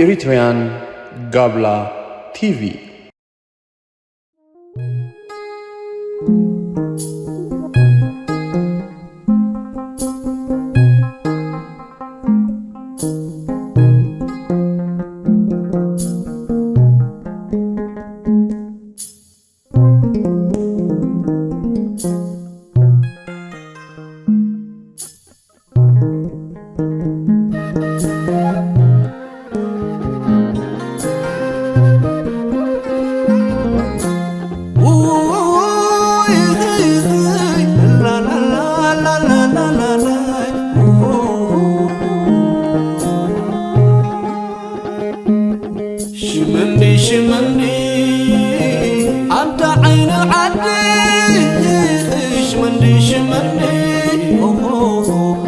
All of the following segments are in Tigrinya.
Eritrean Gabla T V. ሽመንዲ ሽመንዲ ኣንታ ዓይኒ ዓዲ ሽመንዲ ሽመንዲ ኦሆ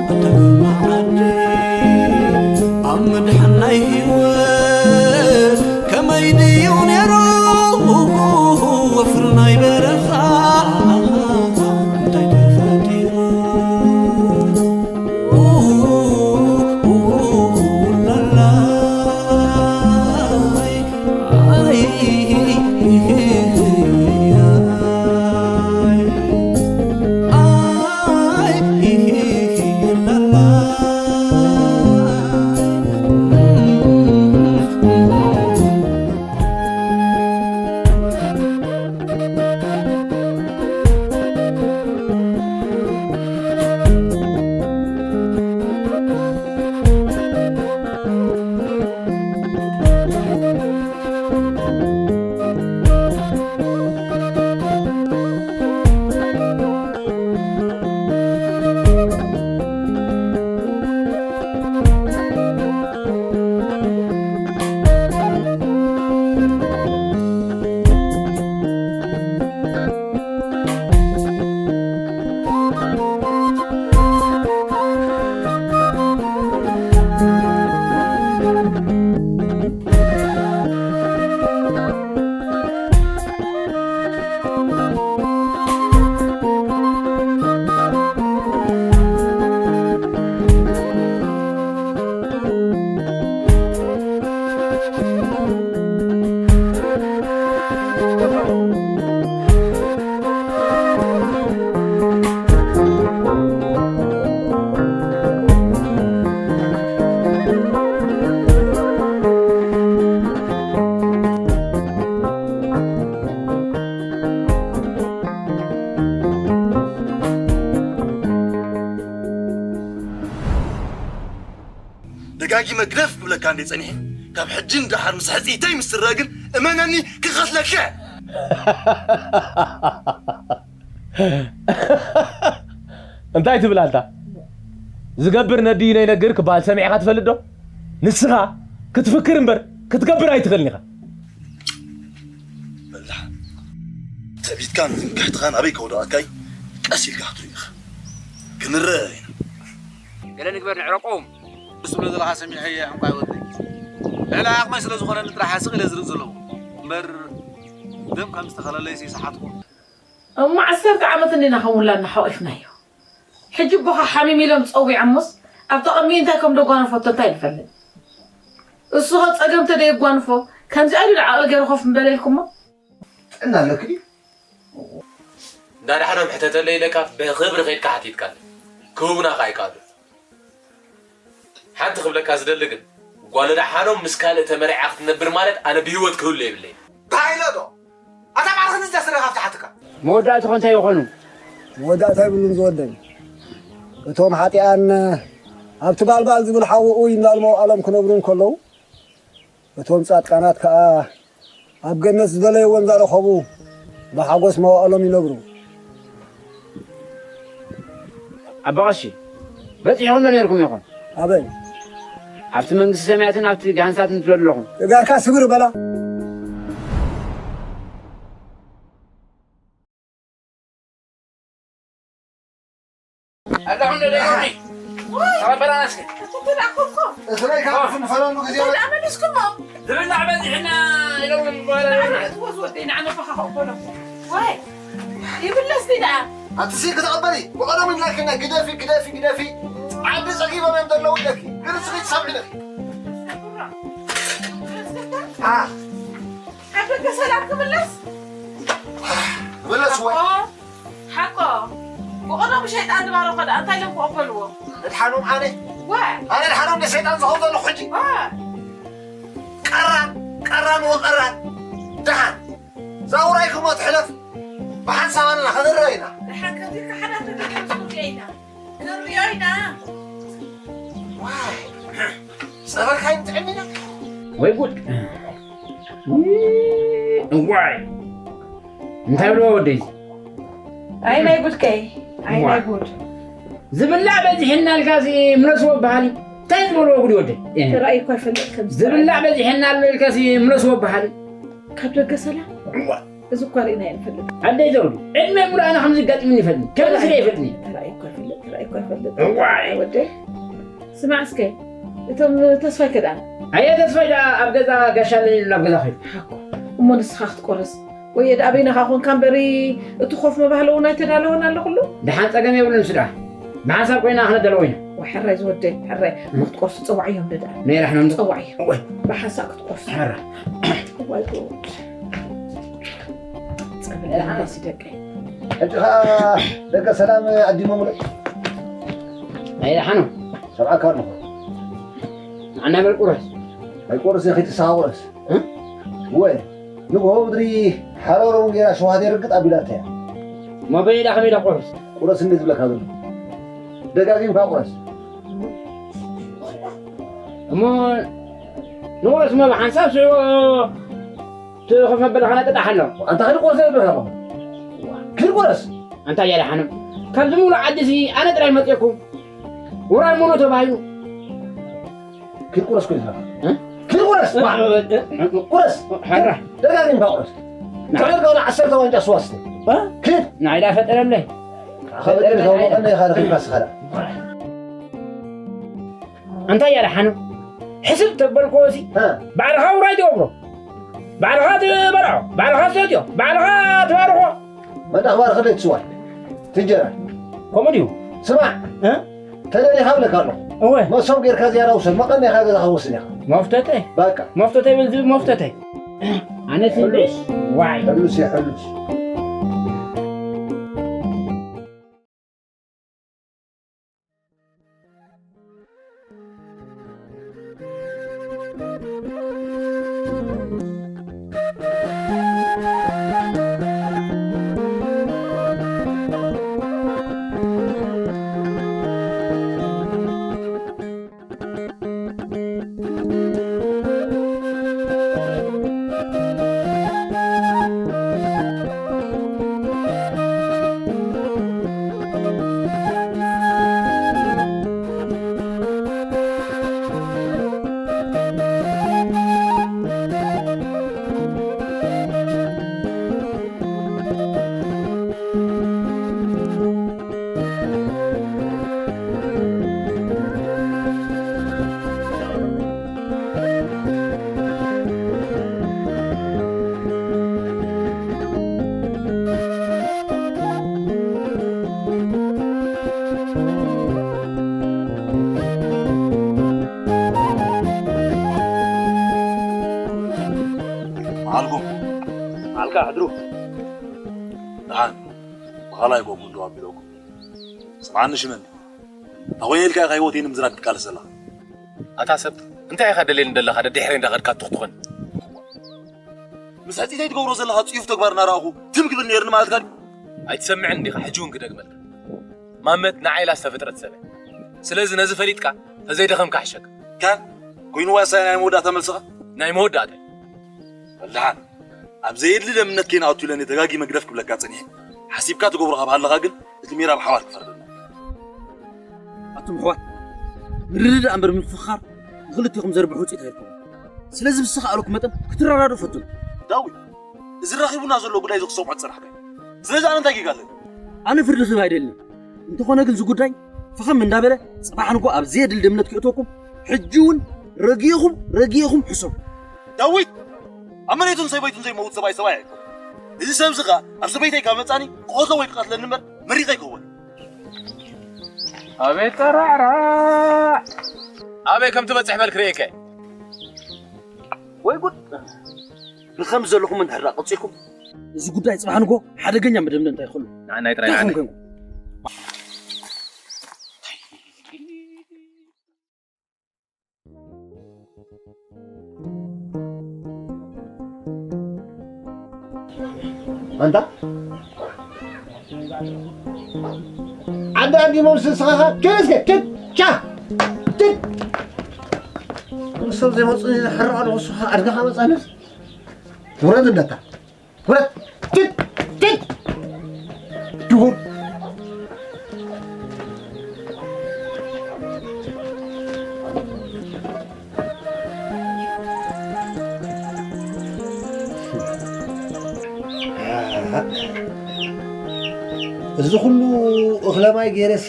ኣንታ ግርማ ዓዲ ኣብ ምድሓን ናይ ህይወት ከመይ ድዩ ነይሩ ወፍሪ ናይ በረኻ እንታይ ተፈጢሩ ደጋጊመ ግደፍ ክብለካ እንደ ጸኒሐ ካብ ሕጂ ንደሓር ምስ ሕጽይተይ ምስ ትረአ ግን እመነኒ ክቐትለካ። እንታይ ትብል ኣንታ? ዝገብር ነድዩ ነይነግር ክበሃል ሰሚዕኻ ትፈልጥ ዶ? ንስኻ ክትፍክር እምበር ክትገብር ኣይትኽእልን ኢኻ። በላ ትዕቢትካን ትምክሕትኻን ኣበይ ከውደቐካይ ቀስ ኢልካ ክትሪኦ ኢኻ። ክንረአ ኢና። ገለ ንግበር ንዕረቆም። ብስብሎ ዘለኻ ሰሚዐ እየ ዕንቋይ ወደይ። ልዕሊ ዓቕመይ ስለ ዝኾነኒ ጥራሕ ስቕ ኢለ ዝርኢ ዘለኹ እምበር ደም ከም ዝተኸለለይሲ ሰሓትኩ። እሞ ዓሰርተ ዓመት እንዲና ከም ውላድና ሓቒፍናዮ። ሕጂ ኣቦኻ ሓሚም ኢሎም ጸዊዖሞስ ኣብ ተቐሚኡ እንታይ ከም ደጓነፎቶ እንታይ ንፈልጥ። እሱ ኸ ጸገም ተደየጓንፎ ከምዚኣ ድዩ ዓቕሊ ገይሩ ኮፍ ምበለ ኢልኩሞ? ጥዕና ኣለኪ ድዩ? እንዳ ደሓኖም ሕተተለይ ኢለካ ብኽብሪ ከይድካ ሓቲትካኒ ክህቡና ከኣ ኣይከኣሉን። ሓንቲ ክብለካ ዝደሊ ግን ጓል ደሓኖም ምስ ካልእ ተመርዒዓ ክትነብር ማለት ኣነ ብህይወት ክህሉ የብለይን። እንታይ ኢለ ዶ? ኣታ ባዕልኺ ንዝተ ስረ ካብቲ ሓትካ። መወዳእትኹ እንታይ ይኾኑ? መወዳእታ ይብሉን ዝወደን። እቶም ሓጢኣን ኣብቲ ባልባል ዝብል ሓውኡ እንዳልመው ዓለም ክነብሩ እንከለዉ እቶም ጻድቃናት ከኣ ኣብ ገነት ዝደለይዎ እንዳረኸቡ ብሓጎስ መዋእሎም ይነብሩ። ኣባ ቀሺ በጺሕኩም ዶ ነርኩም ኢኹም? ኣበይ? ኣብቲ መንግስቲ ሰማያትን ኣብቲ ገሃንሳትን ትብሉ ኣለኹም። እጋርካ ስግር በላ። ኣለኹም ዶ ደይወዲ? ተቐበላና እስኪ። እስረይ ካብ ዝንፈለሉ ግዜ ዝብላዕ በዚሕና ኢሎም በላ። ወዝ ወደይ ንዓነ ፈኻኸ በሎ። ዋይ ይብለስ ዲዳ። ኣትሲ ክትቐበሊ ብቐደሙ ይብላክና ግደፊ ግደፊ ግደፊ። ዓዲ ጸጊቦም እዮም ዘለዉ ኢለኪ ግን እስኺ ትሰምዒ ኢለኪ። ኣኽ፣ ካብ ደገ ሰላም ክምለስ? ክምለስ ወይ? ሓቆ፣ ሓቆ። ብቐደሙ ሸይጣን ዝባረኾ ደኣ እንታይ ኢሎም ክቕበልዎ? እድሓኖም ኣነ? ወ። ኣነ እድሓኖም ንሰይጣን ዝኸው ዘለኹ ሕጂ? ወ። ቀራን፣ ቀራን ወቀራን። ደሓን። እዛ ውራይ ክሞ ትሕለፍ። ብሓንሳብ ኣለና፣ ከንርኦ ኢና። ደሓን ከዚካ ሓዳር ተገዲሉ ኢና። ክንርእዮ ኢና። ዋይ፣ ጸበልካ ይምጥዕም ኢና። ወይ ጉድ! እዋይ! እንታይ ብሎ ወደይ? ኣይ ናይ ጉድከይ፣ ኣይ ናይ ዋይ! ጉድ። ዝብላዕ በዚሕና ኢልካሲ ምለስዎ በሃሊ። እንታይ ዝበልዎ ጉድ ወደይ? ተራእዩ እኳ ይፈልጥ ከም ዝብላዕ በዚሕና ኣሎ ኢልካሲ ምለስዎ በሃሊ። ካብ ደገ ሰላም? እዋ! እዚ እኳ ርኢናዮ ንፈልጥ። ኣደይ ዘውዱ፣ ዕድመ ሙሉ ኣነ ከምዚ ኣጋጢሙኒ ይፈልጥኒ። ከምዚ ስለ ይፈልጥኒ። ተራእዩ እኳ ይፈልጥ፣ ተራእዩ እኳ ይፈልጥ። እዋይ! ወደይ፣ ስማዕ እስከ፣ እቶም ተስፋይ ከ ደኣ? ኣየ ተስፋይ ደኣ ኣብ ገዛ ጋሻ ኣለኒ ኢሉ ናብ ገዛ ከይዱ። ሓቆ፣ እሞ ንስኻ ክትቆርስ? ወይ ደኣ በይንኻ ኮንካ እምበሪ፣ እቲ ኮፍ መባህሊ እውን ኣይተዳለወን ኣሎ ኩሉ? ደሓን ጸገም የብሉን ስድራ። ብሓንሳብ ኮይና ክነዳልዎ ኢና። ወይ ሕራይ ዝወደይ፣ ሕራይ። እም። ክትቆርሱ ጸዋዕዮም ደኣ። ነይራ ሕኖም። ጸዋዕዮም። እወ። ብሓንሳብ ክትቆርሱ። ሕራ። እዋይ ጉድ። ጸበል ደኣ ደስ ደቀይ። ሕጂ ኸኣ ደቀ ሰላም ዓዲሞምለ። ናይ ደሓኖም። ሰብዓካ ኣለኹ። ንዓና በል ቁረስ። ኣይቆርስ፣ ከይትስሓ ቁረስ። እ? ወይ፣ ንግሆ ምድሪ ሓሮሮም ጌራ ሸውሃት የርግጥ ኣቢላታ እያ። እሞ በይዳ ከመይ ኢላ ቁረስ? ቁረስ እንዴ ዝብለካ ዘሎ? ደጋጊምካ ቁረስ። እሞ ንቁረስ እሞ ብሓንሳብ ስዑ እቲ ኮፍ መበሊ ከነጥጣሕ ኣሎ። ኣንታ ከይድ ቁረስ ዘይብለካ እሞ። ከይድ ቁረስ። ኣንታ እያ ደሓኖም። ካብዚ ሙሉእ ዓዲ እዚ ኣነ ጥራይ መፅእኩ። ውራይ ሙሉ ተባሂሉ። ኪድ ቁረስ ኮይንካ። እ? ኪድ ቁረስ! እ? ዋ! እ? እ? ቁረስ! ሓራ። ደጋጊምካ ቁረስ። ና። ትዕርቅ ወላ ዓሰርተ ዋንጫ ስዋ ስተ። እ? ኪድ! ንዓይ ዳ ፈጠረለይ። ካብ ፈጠረለይ እትልካ ናይዳ። ወቀነ ኢኻ ንኽልካ ስኻ ዳ። እንታይ እያ ደሓኑ? ሕስብ ተበልክዎ ሲ፣ እ። ባዕልኻ ውራይ ትገብሮ። ባዕልኻ ትበልዖ። ባዕልኻ ትሰትዮ። ባዕልኻ ትባርኾ። መን ኣኽባር ክደይ ትስዋይ? ትጀራ። ከምኡ ድዩ? ስማዕ። እ? ተደሊኻ እብለካ ኣለኹ። እወ። መሶብ ጌርካ ዝያዳ ውሰድ፣ መቐነኻ ገዛኻ ወስድ ኢኻ። መፍተተይ? በቃ። መፍተተይ በል ዝብል መፍተተይ። ኣነ ስለ-፣ ሕሉስ። ዋይ። ሕሉስ እየ፣ ሕሉስ። መዓልኩም። መዓልካ ሕድሩ። ደሓን። ብኻልኣይ ጎማ እንደው ኣቢለኩም። ስምዓኒ ሽመኒ። እንታይ ኮይነ ኢልካ ኢኻ ህይወተይ ንምዝራግ ትቃለስ ዘለኻ? ኣታ ሰብ፣ እንታይ ኢኻ ደልየኒ ዘለኻ? ደድሕረይ እንዳኸድካ ትኹትኹን። ምስ ሕጺተይ ትገብሮ ዘለኻ ጽዩፍ ተግባር እናረኣኹ ትም ክብል ነይርኒ ማለትካ ድዩ? ኣይትሰምዕን ዲኻ? ሕጂ እውን ክደግመልካ። ማመት ንዓይ ኢላ ዝተፈጥረት ሰብ እያ። ስለዚ ነዚ ፈሊጥካ ተዘይደኸምካ ሕሸካ። ካን፣ ኮይንዋ እሳይ ናይ መወዳእታ መልስኻ? ናይ መወዳእታ እዩ። በል ደሓን፣ ኣብ ዘየድሊ ደምነት ከይንኣቱ ኢለ እየ ደጋጊመ ግደፍ ክብለካ ጸኒሐ። ሓሲብካ ትገብሮ ካብ ሃለኻ ግን፣ እቲ ሜዳ ብሓባር ክፈርደና። ኣቱም ኣሕዋት፣ ምርድዳእ እምበር ምፍኽኻር ንኽልቴኹም ዘርብሕ ውፅኢት ኣይርከቦን። ስለዚ ብዝተኻእለኩም መጠን ክትረዳድኡ ፈትኑ። ዳዊት፣ እዚ ረኺቡና ዘሎ ጉዳይ እዚ ክሰምዖ ዝጸናሕካ እዩ። ስለዚ ኣነ እንታይ ጌጋ ኣለኒ? ኣነ ፍርዲ ክህብ ኣይደልን። እንተኾነ ግን እዚ ጉዳይ ፈኸም እንዳበለ፣ ጽባሕ ንግሆ ኣብ ዘየድሊ ደምነት ክእትወኩም፣ ሕጂ እውን ረጊእኹም፣ ረጊእኹም ሕሰቡ። ዳዊት! ኣብ መሬቱን ሰበይቱን ዘይመውት ሰብኣይ ሰብኣይ ኣይኮነን። እዚ ሰብ እዚ ኸኣ ኣብ ሰበይተይ ካብ መጻኒ ክቐትሎ ወይ ክቐትለኒ እምበር መሪጸ ኣይከውን። ኣቤት ጠራዕራዕ! ኣበይ ከም ትበጽሕ በል ክርእየካ እየ። ወይ ጉድ! ንኸም ዘለኹም እንድሕር ደኣ ቀጺልኩም፣ እዚ ጉዳይ ጽባሕ ንግሆ ሓደገኛ መደምደምታ ይኸሉ። ንዓናይ ጥራይ እንታይ ንዓናይ። ኮንኩም? ኣንታ ዓዲ ኣዲሞም ስስኻኻ ኬድ እስከ ኬድ ቻ ኬድ። ንሶም ዘይመፁኒ ዝሕርቕ ኣለኹ፣ ንስኻ ኣድጋኻ መፃንስ። ውረድ እንደታ። ውረድ። ኪድ! ኪድ! ድሁል። እዚ ኩሉ እኽለ ማይ ገይረሲ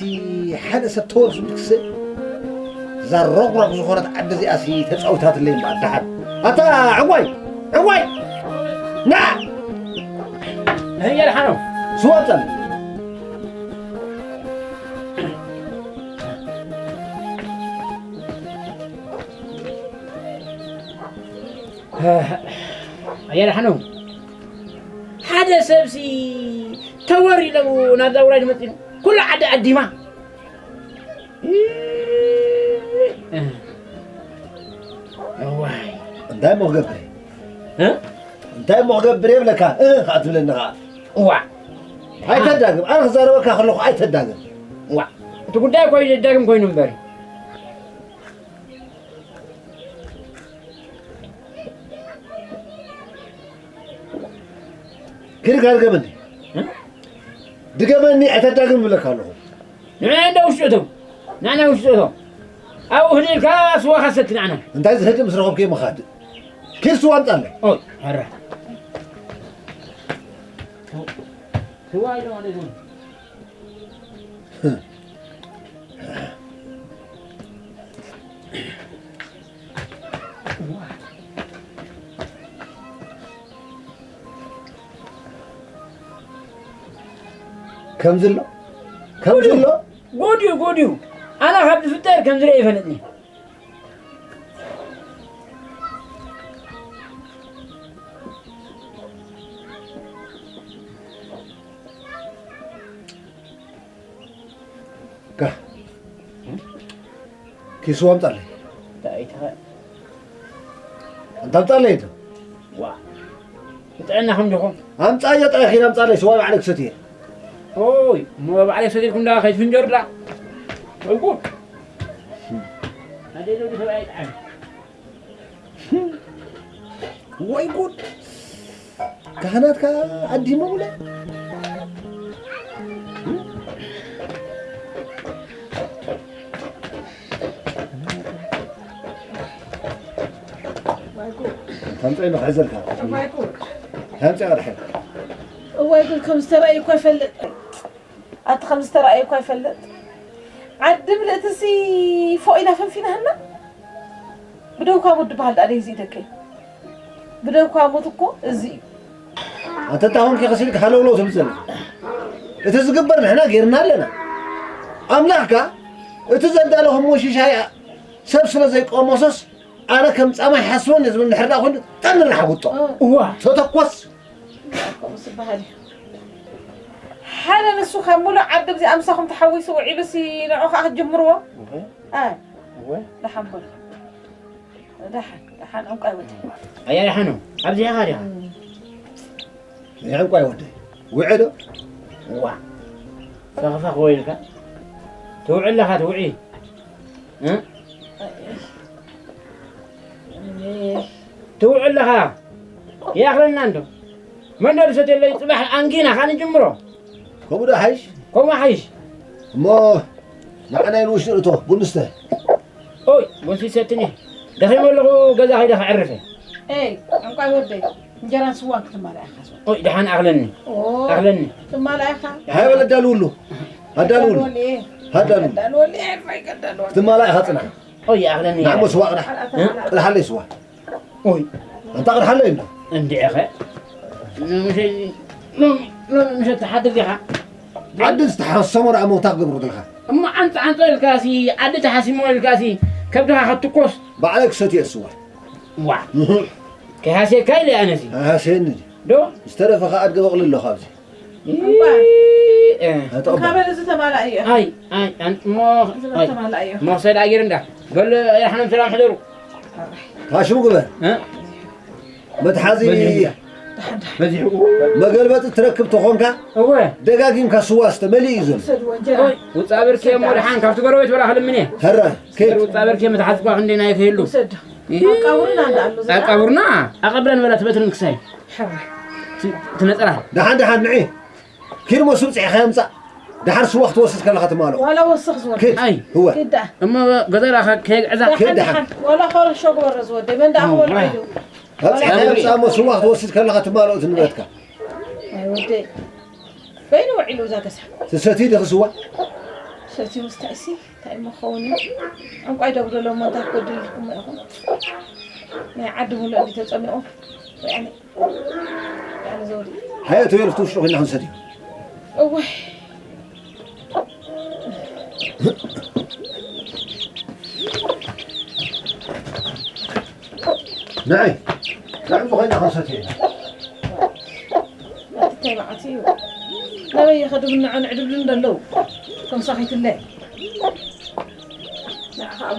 ሓደ ሰብ ተወርሱ ድክሰ? እዛ ሮቕሮቕ ዝኾነት ዓዲ እዚኣሲ ተጻዊታትለይ እምበኣር ደሓን። ኣታ ዕዋይ! ዕዋይ! ና! እህየ ደሓኖ። ስዋ ኣምጻለይ። ኣየ ደሓኖ። ሓደ ሰብሲ ተወር ኢሎም ናብዛ ውራይ ዝመጽእ ኩሉ ዓዲ ኣዲማ። እዋይ። እንታይ እሞ ክገብር እየ? እ? እንታይ እሞ ክገብር እየ ብለካ? እ፣ ከዓ ትብለኒ ከዓ። እዋ። ኣይተዳግም። ኣነ ክዛረበካ ከለኹ ኣይተዳግም። እዋ። እቲ ጉዳይ እኮ እዩ ዘዳግም ኮይኑ እምበር። ክድካ ድገመኒ። እ? ድገመኒ፣ ኣይተዳግም እብለካ ኣለኹ። ንዕና እንዳ ውሽጢ እቶም። ንዓና ውሽጢ እቶም። ኣብኡ ህሊልካ ስዋኻ ሰቲ ንዓና። እንታይ ዝህድእ ምስ ረኸብኩ እየ ምኻድ። ኪድ ስዋ ኣምጻለይ። ኦይ፣ ኧረ። ስዋ ኢሎም ኣለይዞም። ከምዚ ኣሎ? ከምዚ ኣሎ? ጉድ እዩ፣ ጉድ እዩ። ኣነ ካብ ዝፍጠር ከምዚ ርአ ይፈልጥኒ። ካ። ኪድ ስዋ ኣምጻለይ። እንታይ ኢኻ? ኣንታ ኣምጻለይ እቶ። ዋ። ብጥዕናኹም ዲኹም? ኣምጻዮ ጥራይ ኪድ ኣምጻለይ፣ ስዋ ባዕለይ ክሰትየ። ኦይ፣ እሞ ባዕለይ ሰቲልኩም ዳ ከይትፍንጀሩ ዳ? ወይ ጉድ። ኣደይ ዶ ሰብኣይ ይጥዓም። ወይ ጉድ! ካህናት ከኣ ኣዲሞምለ። ታምጻይ ንኽሕዘልካ። እዋይ ጉድ። ታምጻይ ኣድሕን። እዋይ ጉድ፣ ከም ዝተራእየ እኮ ይፈልጥ። ኣቲ ከም ዝተራእየ እኳ ይፈልጥ። ዓዲ ምልእትሲ ፎቕ ኢላ ፈንፊናሃና። ብደውካ ሞት ድበሃል ደኣ ደይ እዚ ደቀይ። ብደውካ ሞት እኮ እዚ እዩ። ኣንተ እንታይ ኾንኪ ከሲልክ ሃለውለው ትብል ዘለኺ? እቲ ዝግበር ንሕና ጌርና ኣለና። ኣምላኽካ እቲ ዘዳለኹሞ ሽሻይ ሰብ ስለ ዘይቀመሶስ ኣነ ከም ጻማ ይሓስቦን እየ ዝብል እንድሕር ደኣ ኮይኑ ጠኒ ንሓውጦ። እዋ። ተተኮስ። ከምኡስ ዝበሃል እዩ። ሓደ ንሱ ካብ ሙሉእ ዓዲ ብዚኣ ምሳኹም ተሓዊሱ ውዒሉሲ ንዑ ኸዓ ክትጅምርዎ? እወ። እ። እወ። ደሓን በሉ። ደሓን፣ ደሓን ዕንቋይ ወዲ። ኣያ ደሓኑ፣ ኣብዚ ኢኻ ዲኻ? እም። ኣያ ዕንቋይ ወዲ። ውዒ ዶ? እዋ። ፈኽፈኽ ወይ ኢልካ። ትውዒ ኣለኻ፣ ትውዒ። እ? ትውዕል ኣለኻ። ይኣኽለና እንዶ። መን ዶ ዝሰትየለይ ጽባሕ ኣንጊና ኻን ጅምሮ። ከምኡ ዶ ሓይሽ? ከምኡ ሓይሽ። እሞ ንዓናይ ንውሽጢ እቶ ቡን ንስተ። ኦይ፣ ቡንሲ ሰትኒ። ደኺመ ኣለኹ፣ ገዛ ኸይደ ከዕርፍ እየ። ኤይ፣ ዕንቋይ ወደይ፣ እንጀራን ስዋን ክትማልኣ ኢኻ። ኦይ፣ ደሓን ኣኽለኒ። ኦ፣ ኣኽለኒ። ትማልኣ ኢኻ? ሃይ በል ኣዳልውሉ። ኣዳልውሉ። ኣዳልወሊ። ኣዳልውሉ። ኣዳልወሊ፣ ኤርፋይ ከዳልወሊ። ክትማልኣ ኢኻ ጽናሕ። ኦይ፣ ኣኽለኒ። ንዓሞ ስዋ ቅዳሕ። እ? ቅድሓለይ ስዋ። ኦይ። ኣንታ ቅድሓለይ እንዶ። እንዲዒኸ? ሎሚ ሸ-፣ ሎሚ፣ ሎሚ ምሸት ትሓድር ዲኻ? ዓዲ ዝተሓሰሞ ደኣ መውታ ክገብሮ ዘለኻ። እሞ ዓንጽ ዓንጾ ኢልካሲ፣ ዓዲ ተሓሲሞ ኢልካሲ፣ ከብድኻ ክትኮስ። ባዕለይ ክሰትየ ስዋ። ዋ። እህ። ከይሃስየካ ኢለ ኣነሲ። ኣይሃስየኒ። ዶ? ዝተረፈ ከኣ ኣድገ በቕሊ ኣሎ ካብዚ። እ፣ ኣተቐበል። እንካ በል እዚ ተማላእ እዩ። ኣይ፣ ኣይ፣ ኣን-፣ እሞ፣ እዚ ኣይ፣ ተማላእ እዩ። እሞ ክሳይ ደኣ ገይሩ እንዳ። በል፣ የድሓኖም ሰላም ሕደሩ። ታሽሙ ግበር። እ? መትሓዚ በዚሑ እንዳ። በዚሑ። መገልበጢ ትረክብ ተኾንካ፣ እወ። ደጋጊምካ ስዋ ስተ፣ መሊኡ እዩ ዘሎ። ውሰድ ወንጀራ። ውጻእ በርኪ እሞ ደሓን ካብቲ ጎረቤት ወላ ክልምን እየ። ሀረ፣ ኬድ። ውጻእ በርኪ መትሓዚ እኳ ክንደይ ናይ ክህሉ። ውሰድ። እ፣ ኣቃብሩና እንዳ ኣሎ እዚ ደኣ። ኣቃብሩና? ኣቐብለን በላ ትበትርን ክሳይ። ሕራይ። ቲ-፣ ትነጸራ። ደሓን፣ ደሓን፣ ንዒ። ኪድ ሞ ስብጽሕ ከየምጻእ። ደሓር ስዋ ክትወስድ ከለኻ ትማልኦ። ዋላ ወስኽ ዝወርድ። ኪድ። ኣይ። እወ። ኪድ ደኣ። እሞ ገዛ ደኣ ከ-፣ ከየግዕዛ። ኪድ ደሓን፣ ደሓን። ደሓን። ዋላ ኾረሾ ግበሮ ዝወደይ። መን ደኣ ኣዎ፣ ክበልዖ ኣይ። ኢሉ። ኣብጺሕ ከየምጻእ ሞ ስዋ ክትወስድ ከለኻ ትማልኦ እቲ ንብረትካ። ኣይ ወደይ። በይኑ ውዒሉ እዛ ገዛ። ትሰትዪ ዲኺ ስዋ? ሰትዩ ምስታይሲ። እንታይ እሞ ክኸውን እዩ? ዕንቋይ ደጉደሎ እሞ እንታይ ክጎድል ኢልኩሞ ኢኹም? ናይ ዓዲ ሙሉእ እንዲ ተጸሚቑ። ወያኔ፣ ወያኔ ዘውዲ። ሃየ፣ ተወልፍቲ ውሽጡ ኮይና ክንሰትዩ። እወይ። ንዒ፣ ንዒ እሞ ኮይና ክንሰትዩ ኢና። ኣቲ እንታይ መዓት እዩ? ናበይ ይኸዱ? ብንዖ ንዕድብሉ እንደለዉ። ከም ሳኺትለ። ንዓኻ ኣብ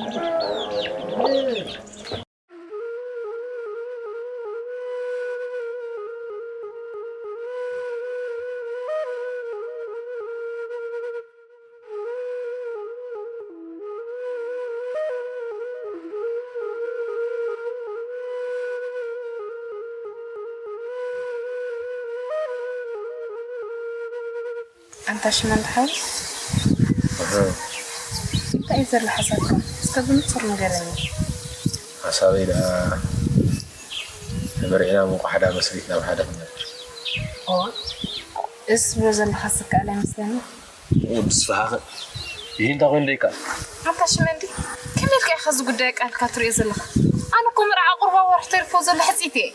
ኣንታ ሽመንታ ሓወይ፣ ኣሃ። እንታይ እዩ ዘሎ ሓሳብካ? እስከ ብንጹር ንገረኒ። ሓሳበይ ደኣ ተመርዒና ምንቆ ሓደ ኣመስሪት ናብ ሓደ ክንነብር። እዋ፣ እስ ብሎ ዘለኻ ዝከኣል ኣይመስለኒ። ወዲ ስፍሓኸ፣ ይህ እንታይ ኮይኑ ደይከኣል? ኣንታ ሽመንዲ፣ ከመይ ኢልካ ኢኻ እዚ ጉዳይ ኣቃልካ ትሪኦ ዘለኻ? ኣነ እኮ መርዓ ቁርባ ወርሒ ተሪፎ ዘሎ ሕጽይቲ እየ።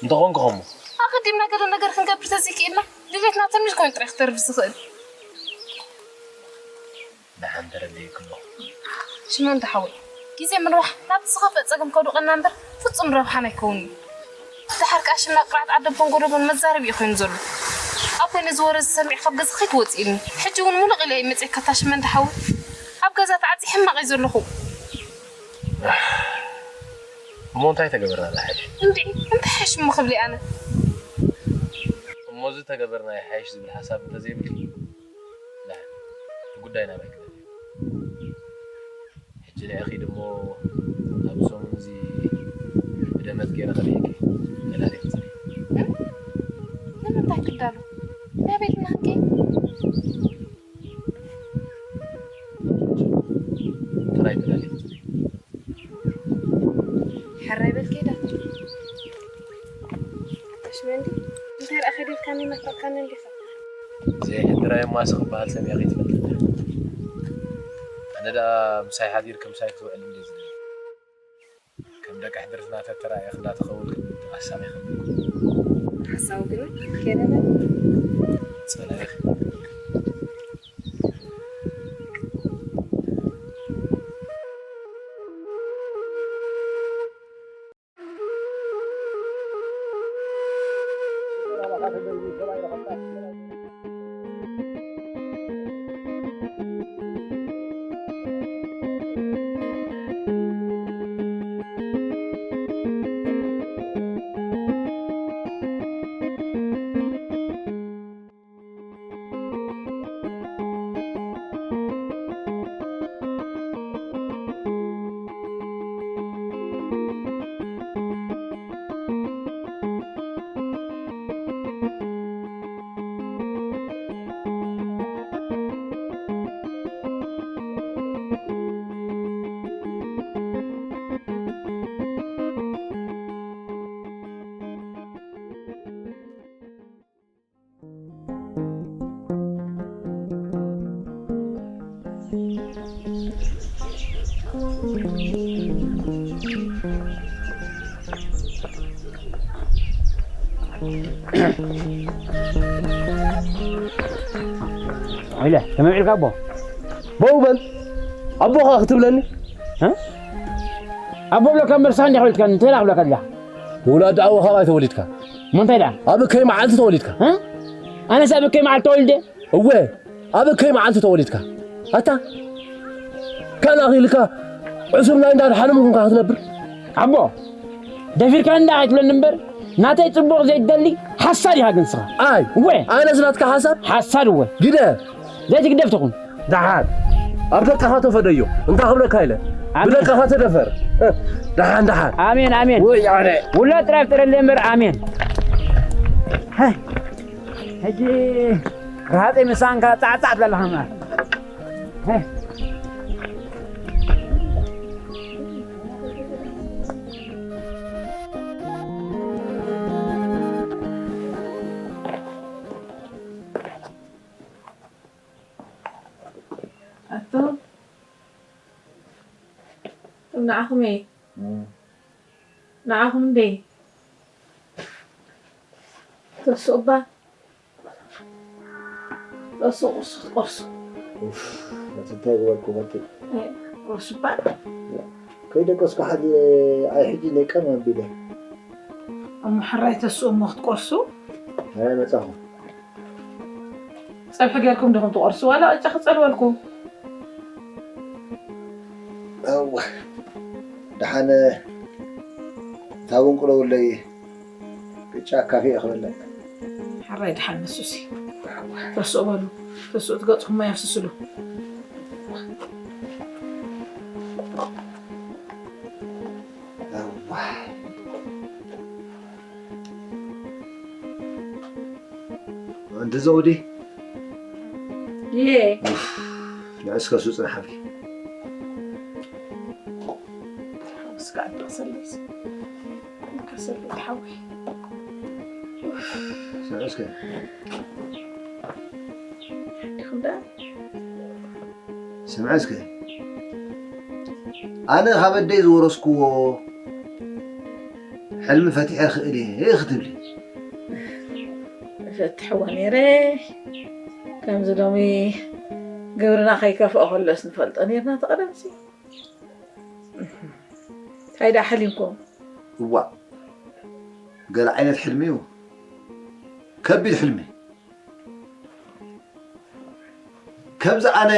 እንተኾንኩ ኸሞ? ኣቐዲምና ገለ ነገር ክንገብር ተዘይክኢልና፣ ድሌትና ተምልሽ ኮይኑ ጥራይ ክተርፍ ዝኽእል። ደሓን ተረዲእኪ ኣለኹ። ሽመንታ ሓወይ፣ ግዜ ምርባሕ ናብቲ ዝኸፍአ ጸገም ከውድቐና እምበር ፍጹም ረብሓና ኣይከውንን እዩ። ደሓር ከኣ ሽም ናብ ቅርዓት ዓደቦን ጎደቦን መዛረቢ እዩ ኮይኑ ዘሎ። ኣቦይ ነዚ ወረ እዚ ሰሚዑ ካብ ገዛ ከይትወጽእ ኢሉኒ። ሕጂ እውን ሙሉቕ ኢለ እየ መጺኤካ ኣታ ሽመንታ ሓወይ። ኣብ ገዛ ተዓጽየ ሕማቕ እየ ዘለኹ። እሞ እንታይ ተገበርና ዝሓይሽ? እንድዒ፣ እንታይ ሓይሽ እሞ ክብል እየ ኣነ? እሞ እዚ ተገበርና ይሓይሽ ዝብል ሓሳብ እንተዘይብልኪ፣ ላ፣ እቲ ጉዳይ ናባይ ክነድ እዩ። ሕጂ ንዒ ኺድ እሞ፣ ኣብዚ ሰሙን እዚ ብደመት ገይረ ከልኢኪ፣ ተላልየ ክጽሪ። ንምንታይ ክዳሎ? ናበይ ድና ክንከይድ? ጥራይ ተላልየ ክጽሪ። ሕራይ በል ከይዳ። ኣታ ሽመንዲ፣ እንታይ ደኣ ከዲልካኒ ናፍቕካኒ እንዲኻ? ዘይሕድራይ እማ ስኽ በሃል ሰሚዐ ከይትፈልጥ። ኣነ ደኣ ምሳይ ሓዲርኪ ምሳይ ክትውዕሊ እንድየ ዝደሊ። ከም ደቂ ሕድርትና ተተራእየኺ እንዳተኸውልኪ ምትእሳር ይኸብደኪ። ሓሳዊ ግን ከይደ በል። ጸላኢኺ። ኢለ፣ ከመይ ውዒልካ ኣቦ? ቦው በል። ኣቦኻ ክትብለኒ? እ? ኣቦ ብለካ እምበር ሳንዲያ ክብለካ፣ እንታይ ደኣ ክብለካ ደኣ? ውላድ ኣቦኻ ኣባይ ተወሊድካ? ምንታይ ደኣ? ኣብ እከይ መዓልቲ ተወሊድካ? እ? ኣነስ ኣብ እከይ መዓልቲ ተወልደ? እወ፣ ኣብ እከይ መዓልቲ ተወሊድካ? ኣታ ካን ኣኺልካ ዕሱብ ናይ እንዳ ድሓኖም ኮንካ ክትነብር? ኣቦ፣ ደፊርካ እንዳ ኣይትብለኒ እምበር፣ ናተይ ጽቡቕ ዘይትደሊ ሓሳድ ኢኻ ግን ንስኻ። ኣይ፣ እወ። ኣነስ ናትካ ሓሳድ? ሓሳድ እወ። ግደ ዘይትግደፍ ትኹን። ደሓን ኣብ ደቅኻ ተፈደዮ። እንታይ ክብለካ ኢለ? ኣሜን። ብደቅኻ ተደፈር። ደሓን፣ ደሓን። ኣሜን፣ ኣሜን። ወይ ኣነ። ውላድ ጥራይ ፍጠረለይ እምበር፣ ኣሜን። ሀይ፣ ሕጂ ራሃፀይ ምሳንካ ጻዕጻዕ ትብላለኻ እምበር። ሀይ። ኣቶ፣ ንዓኹም እየ። ንዓኹም እንደ ተስኡ እባ፣ ተስኡ ቁርሱ ክትቆርሱ። ኡፍ፣ ነቲ እንታይ ገበርኩ በቲ ቁርሱ እባ። ከይደቀስኩ ሓዲ ኣይ ሕጂ ነቀም ኣቢለ። እሞ ሕራይ ተስኡ እሞ ክትቆርሱ። ኣይ መጻኹ። ጸብሒ ጌርኩም ዲኹም ትቆርሱ ዋላ ቅጫ ክጸልወልኩም? እወ፣ ደሓን ታውን ቅለውለይ ቅጫ ካፌ እየ ክበልዕ። ሕራይ ደሓን ንሱሲ። ተስኡ በሉ። ተስኡ ትገጽኹም ማይ ኣፍስስሉ። እወ። ኣንቲ ዘውዲ ይሄ ንዕስከሱ ጽንሓልኪ። እስከ ኣልቅሰለይ። ኣልቅሰለይ ሓወይ። ንዕስከ ዲኹም ደኣ ስምዐ እስከ፣ ኣነ ካብ ኣደይ ዝወረስክዎ ሕልሚ ፈቲሐ ክእል እየ ክትብሊ። እፈትሕዎ ነይረ። ከምዚ ሎሚ ግብርና ከይከፍኦ ከሎስ ንፈልጦ ነርና እቲ ቀደምሲ። እንታይ ደኣ ሓሊምኩም? እዋእ፣ ገለ ዓይነት ሕልሚ እዩ። ከቢድ ሕልሚ። ከምዚ ኣነ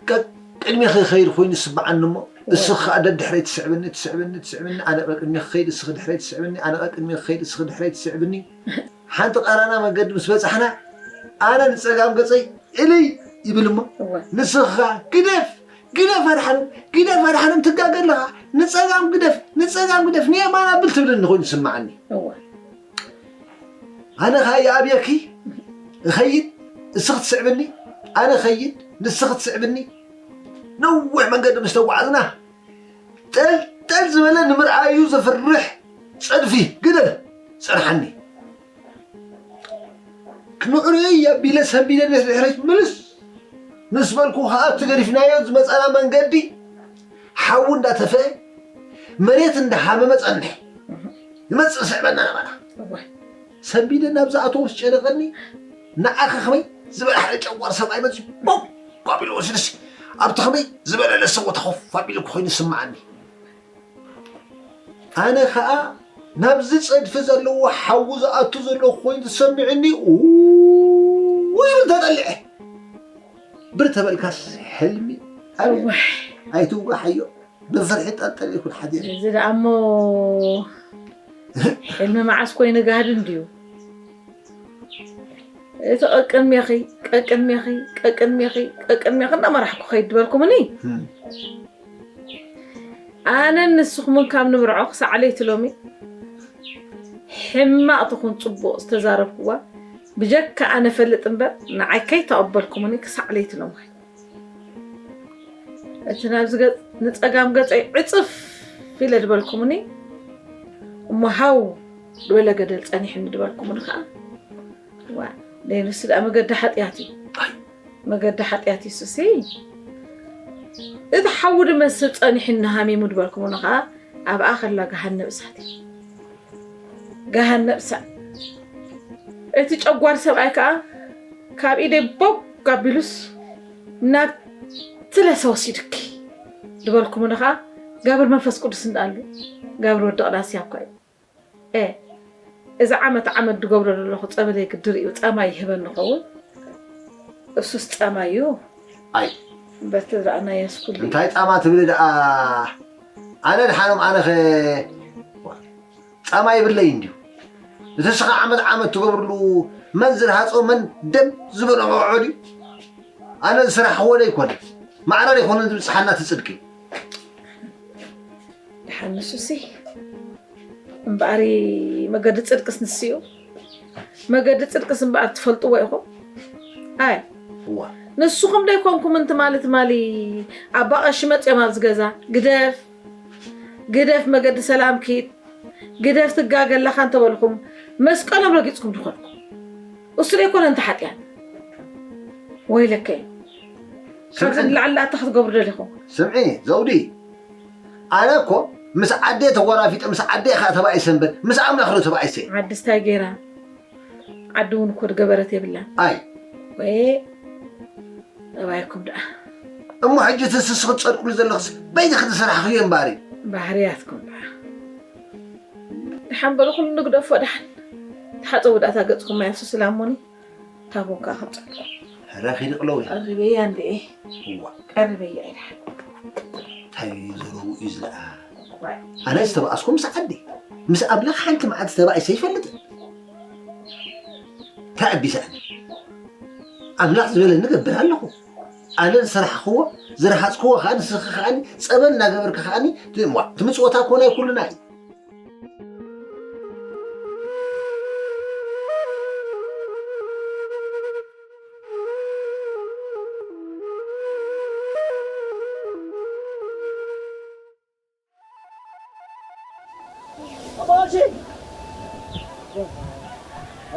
ቀ-፣ ቅድሜ ክኸይድ ኮይኑ ይስምዓኒ እሞ፣ እስኺ ከኣ ደድሕረይ ትስዕብኒ፣ ትስዕብኒ፣ ትስዕብኒ፣ ኣነ ቀቅድሜ ክኸይድ፣ እስኺ ድሕረይ ትስዕብኒ፣ ኣነ ቀቅድሜ ክኸይድ፣ እስኺ ድሕረይ ትስዕብኒ። ሓንቲ ቀራና መንገዲ ምስ በጻሕና፣ ኣነ ንጸጋም ገጸይ እልይ ይብል እሞ፣ እወ። ንስኺ ከኣ ግደፍ፣ ግደፍ ኣድሓኖም፣ ግደፍ ኣድሓኖም ትጋገ ኣለኻ፣ ንጸጋም ግደፍ፣ ንጸጋም ግደፍ፣ ንየማን ኣብል ትብልኒ ኮይኑ ይስምዓኒ። እወ። ኣነ ከኣ ይኣብየኪ፣ እኸይድ፣ እስኺ ትስዕብኒ፣ ኣነ እኸይድ፣ ንስኺ ትስዕብኒ። ነዊሕ መንገዲ ምስ ተጓዓዝና፣ ጠልጠል ዝበለ ንምርኣዩ ዘፍርሕ ጸድፊ ግደል ጸንሓኒ። ክምዕርየይ ኣቢለ ሰንቢደ ድሕሪት ምልስ ምስ በልኩ ከኣ እቲ ገዲፍናዮ ዝመጻና መንገዲ ሓዊ እንዳተፈአ መሬት እንዳሃመመ ጸንሐ። ይመጽእ ስዕበና ናባና። እወ። ሰንቢደ ናብ ዝኣተወ ምስ ጨነቐኒ ንዓኸ ከመይ ዝበለ ሓደ ጨጓር ሰብኣይ መጺኡ ቦግ ኣቢሉ ወሲዱሲ ኣብቲ ከመይ ዝበለ ለሰ ቦታ ኮፍ ኣቢሉ ኮይኑ ይስምዓኒ። ኣነ ኸኣ ናብዚ ጸድፊ ዘለዎ ሓዊ ዝኣቱ ዘሎ ኮይኑ ተሰሚዑኒ። ኡ ይብል ተጠሊዐ። ብር ተበልካስ ሕልሚ ኣበይ? እወ። ኣይትውጋሓዮ። ብፍርሒ ጠልጠል ይኹን ሓዲረ። እዚ ደኣ እሞ ሕልሚ መዓስ ኮይኑ ጋህዲ እንድዩ። እቲ ቀቅድሜኺ፣ ቀቅድሜኺ፣ ቀቅድሜኺ፣ ቀቅድሜኺ እናመራሕኩ ከይድ ዝበልኩምኒ። ህም። ኣነን ንስኹምን ካብ ንብርዖ ክሳዕ ለይቲ ሎሚ ሕማቕ ትኹን ጽቡቕ ዝተዛረብክዋ ብጀካ ኣነ ፈልጥ እምበር ንዓይ ከይተቐበልኩምኒ ክሳዕ ለይቲ ሎሚ። እቲ ናብዚ ገጽ ንጸጋም ገጸይ ዕጽፍ ኢለ ድበልኩምኒ እሞ ሃው ድበለ ገደል ጸኒሕኒ ድበልኩምኒ ከኣ ዋ ደይ ንሱ ደኣ መገዲ ሓጢኣት እዩ። መገዲ ሓጢኣት እዩ ሱሲ። እቲ ሓዊ ድመስል ጸኒሕኒ ሃሚሙ ድበልኩምኒ ከኣ ኣብኣ ከላ ገሃነብ እሳት እዩ። ገሃነብ እሳት። እቲ ጨጓር ሰብኣይ ከኣ ካብ ኢደይ ቦግ ኣቢሉስ ናብ ትለሰ ወሲድኪ ድበልኩምኒ ከኣ ጋብር መንፈስ ቅዱስ እንዳኣሉ ጋብር ወዲ ቅዳሴ እኳ እዩ። እ፣ እዚ ዓመት ዓመት ዝገብሮ ዘለኹ ጸበለይ ግድር እዩ፣ ጸማ ይህበኒ ኸውን። እሱስ ጸማ እዩ። ኣይ፣ በቲ ዝረኣናዮ እስኩሉ። እንታይ ጻማ ትብሊ ደኣ? ኣነ ድሓኖም ኣነኸ ጻማ ይብለይ እንድዩ። እቲ ስኻ ዓመት ዓመት ትገብርሉ መን ዝረሃጾ መን ደም ዝበልዖ ድዩ? ኣነ ዝሰራሕኽዎ ዶ ኣይኮነ? ማዕረ ዶ ኣይኮነ ዝብጽሓና እቲ ጽድቂ? ድሓን ንሱሲ እምበኣሪ መገዲ ጽድቅስ ንስዩ? መገዲ ጽድቅስ እምበኣር ትፈልጥዎ ኢኹም? ኣይ፣ እዋ። ንስኹም ዶ ኣይኮንኩም እንቲ ማለት ማሊ ኣባ ቀሺ መጽዮም ኣብዚ ገዛ? ግደፍ፣ ግደፍ፣ መገዲ ሰላም ኪድ፣ ግደፍ፣ ትጋገ ኣለኻ እንተበልኹም መስቀሎም ረጊጽኩም ድኾንኩም? እሱ ዶ ኣይኮነ እንቲ ሓጢኣት? ወይለከ። ካብዚ ስምዕን ንላዕሊ ኣታ ክትገብሩ ደሊኹም? ስምዒ፣ ዘውዲ፣ ኣነ እኮ ምስ ዓደየ ተጓራፊጠ፣ ምስ ዓደየ ኸኣ ተባኢሰ እምበር፣ ምስ ኣምላኽ ዶ ተባኢሰ? ዓድስ ታይ ገይራ? ዓዲ እውን እኮ ዝገበረት የብላን። ኣይ። ወይ ጠባይኩም ደኣ። እሞ ሕጂ እቲ ንስኺ ትጸድቅሉ ዘለኽስ በይንኺ ዝሰራሕኽዮ እምበኣር እዩ። ባህርያትኩም ደኣ። ደሓን በሉ፣ ኩሉ ንግደፎ ደሓን። ተሓጸቡ ደኣ፣ እታ ገጽኩም ማይ ኣፍስሱላ እሞኒ። ታቦን ከኣ ከም ጸድቁ። ሕረ ኺድ ቅለው እያ። ቀሪበያ እንድዒ። እዋ። ቀሪበያ ኢላ። እንታይ ዘረቡ እዩ ዝለኣ? ዋይ። ኣነ ዝተባኣስኩ ምስ ዓዲ። ምስ ኣምላኽ ሓንቲ መዓልቲ ተባኢሰ ይፈልጥ። እንታይ ኣቢሰ ኣነ? ኣምላኽ ዝበለኒ እገብር ኣለኹ። ኣነ ዝሰራሕኽዎ፣ ዝረሃጽክዎ ከኣ ንስኺ ከኣኒ ጸበል እናገበርኪ ከኣኒ ትምዋ። ትምጽወታ እኮ ናይ ኩልና እዩ። ኣባ ቀሺ!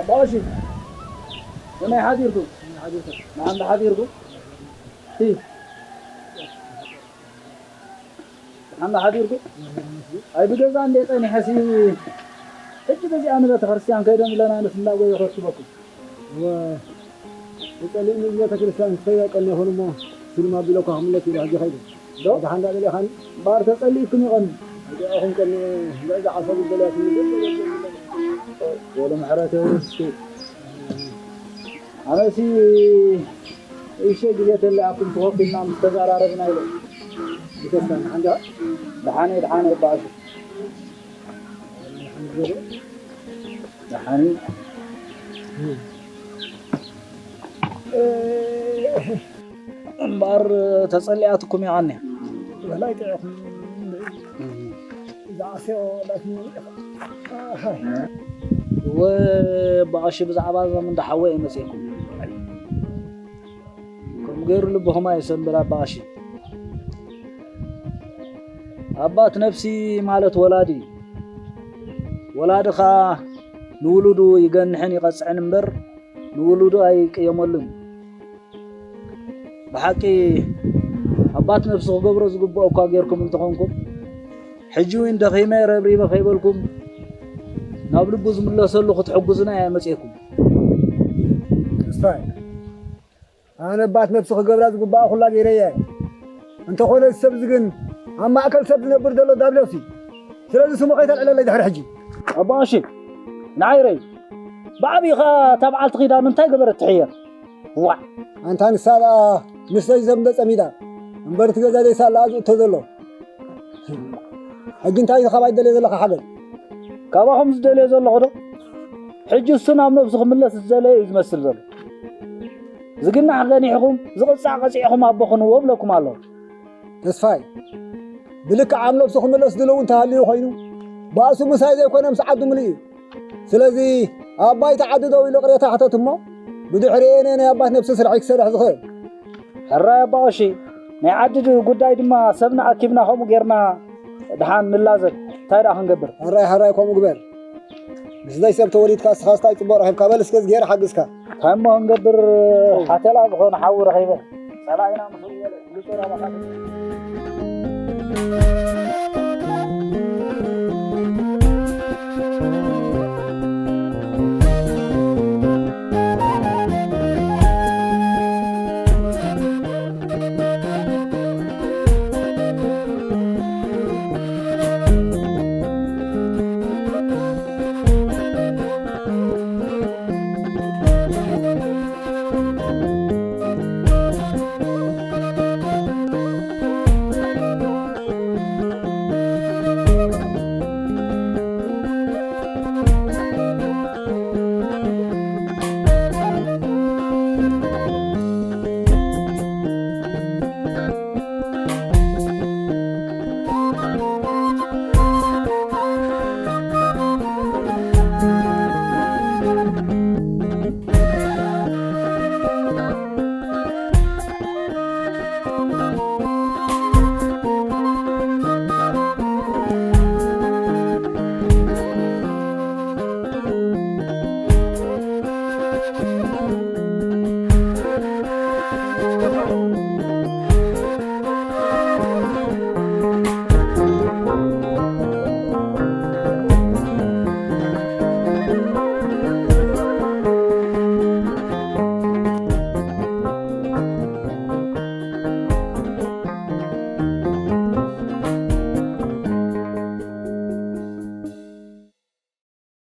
ኣባ ቀሺ! ከመይ ሓዲርኩም? ንዓንዳ ሓዲርኩም? ቲ ሓማ ሓዲርኩ? ኣይ ብገዛ እንደ ጸኒሐ ሲ ሕጂ በዚኣ ንቤተ ክርስቲያን ከይዶም ኢለና ንስ እንዳጎየ ከርክበኩም። እወ፣ ተጸሊእኒ ቤተ ክርስቲያን ክኸይድ ኣይቀኒኹን እሞ፣ ስልም ኣቢለኳ ክምለስ ኢለ ሕጂ ኸይደ። ዶ? ደሓን ደኣ ደሊኻኒ? እምበኣር ተጸሊእኩም ይቐኒ። እዚኣኹም ቀኒ፣ ልዕሊ ዓሰቡ ደልያትኒ ግን ወለ ምሕረት እስኪ። ኣነሲ እሺ፣ ግዜ ተለኣኩም ተወኪልና ምስ ተዘራረብና ኢለ። ይተስፋ፣ ደሓን ዲኻ? ደሓነ፣ ደሓነ ይባኣሱ። ደሓን እዩ። እምበኣር ተጸሊኣትኩም ይቐንያ። ወላይ ጥዑም። እዛ ኣስዮ ላኪ። ኣሃይ። ወ-፣ በቐሺ ብዛዕባ እዞም እንዳ ሓወ እዩ መጺእኩም። ከምኡ ገይሩ ልብኹም ኣይሰንብር ኣባ ቀሺ። ኣባት ነፍሲ ማለት ወላዲ እዩ። ወላዲ ኸኣ ንውሉዱ ይገንሕን ይቐጽዕን እምበር ንውሉዱ ኣይቅየመሉን። ብሓቂ ኣባት ነፍሲ ክገብሮ ዝግብኦ እኳ ጌርኩም እንተኾንኩም፣ ሕጂ እውን ደኺመ ረብሪበ ከይበልኩም ናብ ልቡ ዝምለሰሉ ክትሕግዙና እየ መጺኤኩም። ተስፋይ፣ ኣነ ባት ነብሲ ክገብራ ዝግባኣ ኩላ ገይረያ እየ። እንተኾነ እዚ ሰብዚ ግን ኣብ ማእከል ሰብ ዝነብር ዘሎ ዳብሎስ እዩ። ስለዚ ስሙ ከይተልዕለለይ ድሕሪ ሕጂ። ኣቦ ቀሺ፣ ንዓይ ረይ፣ ብዓብዪ ኸኣ እታ በዓልቲ ኺዳኑ እንታይ ገበረት ትሕየር? ዋዕ! ኣንታ ንሳ ደኣ ምስ ደይ ዘምደ ጸሚዳ እምበር እቲ ገዛ ደይሳ ኣለኣ ዝእቶ ዘሎ። ሕጂ እንታይ ኢኻ ካባይ ትደልዮ ዘለኻ ሓገዝ? ካባኹም ዝደልዮ ዘለኹ ዶ? ሕጂ እሱ ናብ ነብሱ ክምለስ ዝደለየ እዩ ዝመስል ዘሎ። ዝግናሕ ገኒሕኹም፣ ዝቕጻዕ ቀጺዕኹም ኣቦ ኹንዎ እብለኩም ኣለኹ። ተስፋይ፣ ብልክዕ ኣብ ነብሱ ክምለስ ድልው እንተሃልዩ ኾይኑ፣ ባእሱ ምሳይ ዘይኮነ ምስ ዓዱ ምሉእ እዩ። ስለዚ ኣብ ባይታ ዓዲ ደው ኢሉ ቅሬታ ሕተት እሞ፣ ብድሕሪኡ እየ ናይ ኣባት ነብሲ ስራሕ ክሰርሕ ዝኽእል። ሕራይ ኣባ ቀሺ፣ ናይ ዓዲ ድ-፣ ጉዳይ ድማ ሰብና ኣኪብና ከምኡ ጌርና ደሓን ንላዘብ። እንታይ ደኣ ክንገብር? ሕራይ፣ ሕራይ ከምኡ ግበር። ምስ ደይ ሰብ ተወሊድካ እስኻስ እንታይ ጽቡቕ ረኺብካ? በል እስከ እዝግሄር ሓግዝካ። እንታይ እሞ ክንገብር? ሓተላ ዝኾነ ሓዊ ረኺበ። ጸላኢና ምስኡ ገለ።